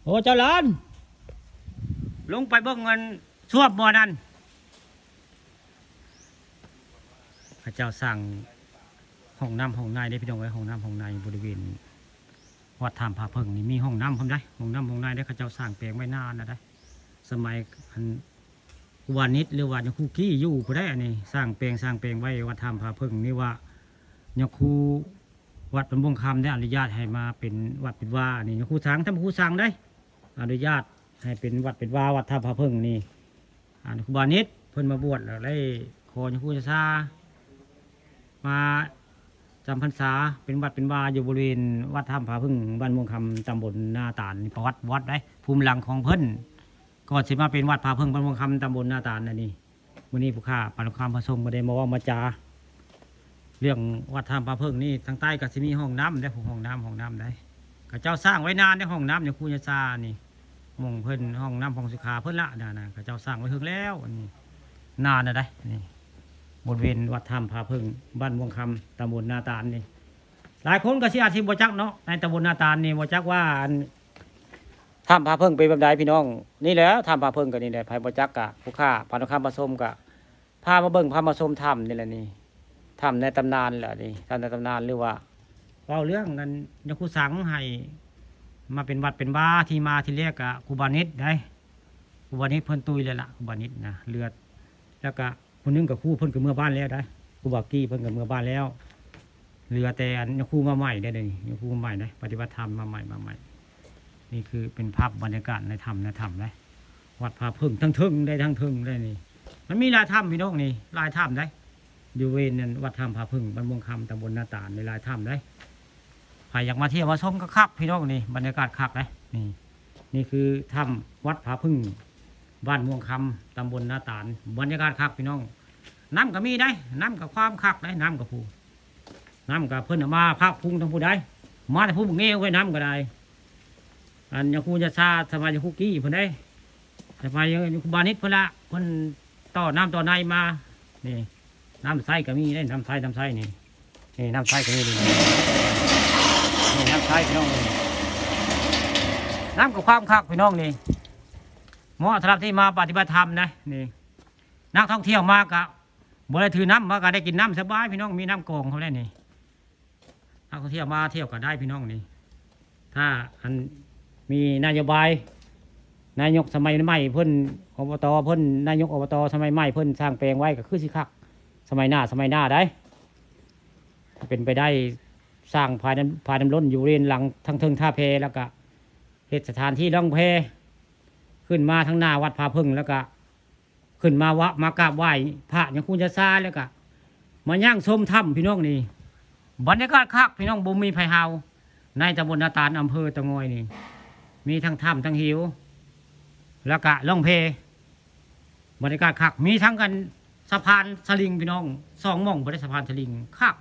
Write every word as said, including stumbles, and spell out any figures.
โอ้ เจ้าหลาน ลงไปเบิ่งเงินส้วมบ่นั่น เขาเจ้าสร้างห้องน้ำห้องในเด้พี่น้องเอ้ย ห้องน้ำห้องในบริเวณวัดถ้ำผาเพิ่งนี่มีห้องน้ำพร้อมได้ ห้องน้ำห้องในได้ เขาเจ้าสร้างแปลงไว้นานแล้วได้ สมัยอัน ครูบานิตหรือว่าหลวงครูกี้อยู่ผู้ใด อันนี้สร้างแปลง สร้างแปลงไว้วัดถ้ำผาเพิ่งนี่ว่าหลวงครูวัดบ้านม่วงคำได้อนุญาตให้มาเป็นวัดเป็นวา อันนี้หลวงครูสัง ท่านครูสังได้อนุญาตให้เป็นวัดเป็นวา วัดถ้ำผาเพิ่งนี่ อันครูบานิตเพิ่นมาบวชแล้วได้ขอหลวงครูชา มาจำพรรษาเป็นวัดเป็นวาอยู่บริเวณวัดถ้ำผาเพิ่งบ้านม่วงคำตำบลนาตาลนี่ ประวัติวัดได้ ภูมิหลังของเพิ่น ก่อนสิมาเป็นวัดผาเพิ่งบ้านม่วงคำตำบลนาตาลนั่นนี่ มื้อนี้ผู้ข้าปานคำพระสงฆ์บ่ได้มาเว้ามาจา เรื่องวัดถ้ำผาเพิ่งนี่ ทางใต้ก็สิมีห้องน้ำได้ ห้องน้ำ ห้องน้ำได้ เขาเจ้าสร้างไว้นานได้ ห้องน้ำหลวงครูชานี่ หม่องเพิ่นห้องน้ำห้องสุขาเพิ่นละนะนะ เขาเจ้าสร้างไว้เพิ่งแล้ว อันนี้นานนะได้ นี่ บริเวณวัดถ้ำผาเพิ่งบ้านม่วงคำตำบลนาตาลนี่ หลายคนก็สิอาจสิบ่จักเนาะ ในตำบลนาตาลนี่บ่จักว่าอันถ้ำผาเพิ่งเป็นแบบใดพี่น้อง นี่แหละถ้ำผาเพิ่งก็นี่แหละ ไผบ่จักกะผู้ข้าปานคำพระสงฆ์กะพามาเบิ่งพามาชมถ้ำนี่แหละนี่ ถ้ำในตำนานแหละนี่ ถ้ำในตำนานหรือว่า เว้าเรื่องกันหลวงครูสังให้มาเป็นวัดเป็นวา ที่มาที่แรกกะครูบานิตได้ ครูบานิตเพิ่นตุยเลยล่ะ ครูบานิตนะ เหลือ แล้วกะผู้หนึงกะครูเพิ่นก็เมือบ้านแล้วได้ ครูบากี้เพิ่นก็เมือบ้านแล้ว เหลือแต่อันหลวงครูมาใหม่ได้เดี๋ยวนี้ หลวงครูมาใหม่ได้ ปฏิบัติธรรมมาใหม่ มาใหม่ นี่คือเป็นภาพบรรยากาศในถ้ำ ในถ้ำได้ วัดผาเพิ่งทั้งเทิงได้ ทั้งเทิงได้นี่ มันมีหลายถ้ำพี่น้องนี่ หลายถ้ำได้ อยู่บริเวณนั้นวัดถ้ำผาเพิ่งบ้านม่วงคำตำบลนาตาล ในหลายถ้ำได้ ใครอยากมาเที่ยวมาชมก็คักพี่น้องนี่ บรรยากาศคักได้นี่ นี่คือถ้ำวัดผาเพิ่งบ้านม่วงคำตำบลนาตาล บรรยากาศคักพี่น้อง น้ำก็มีได้ น้ำก็ความคักได้ น้ำก็ผู้ น้ำก็เพิ่นเอามาพักพุงทั้งผู้ใด มาแต่ผู้บ่เงวไว้น้ำก็ได้ อันหลวงครูชา สมัยหลวงครูกี้เพิ่นได้ สมัยหลวงครูบานิตเพิ่นละ เพิ่นต่อน้ำต่อในมา นี่ น้ำใสก็มีได้ น้ำใส น้ำใสนี่ นี่น้ำใสก็มีนี่ นี่น้ำใสพี่น้องนี่ น้ำก็ความคักพี่น้องนี่ เหมาะสำหรับที่มาปฏิบัติธรรมนะนี่ นักท่องเที่ยวมากะบ่ได้ถือน้ำมากะได้กินน้ำสบายพี่น้อง มีน้ำกองเขาได้นี่ นักท่องเที่ยวมาเที่ยวก็ได้พี่น้องนี่ ถ้าอันมีนโยบาย นายกสมัยใหม่เพิ่น อบต เพิ่น นายก อบต สมัยใหม่เพิ่นสร้างแปลงไว้ก็คือสิคัก สมัยหน้า สมัยหน้าได้ เป็นไปได้สร้างฝายน้ำ ฝายน้ำล้นอยู่เลนหลังทางเทิงท่าแพ แล้วก็เฮ็ดสถานที่ล่องแพ ขึ้นมาทางหน้าวัดผาเพิ่ง แล้วก็ขึ้นมาวะ มากราบไหว้พระหลวงครูชา แล้วก็มาย่างชมถ้ำพี่น้องนี่ บรรยากาศคักพี่น้อง บ่มีไผเฮา ในตำบลนาตาล อำเภอเตางอยนี่ มีทั้งถ้ำทั้งเหว แล้วก็ล่องแพ บรรยากาศคัก มีทั้งกันสะพานสลิงพี่น้อง สองหม่องบ่ได้สะพานสลิง คัก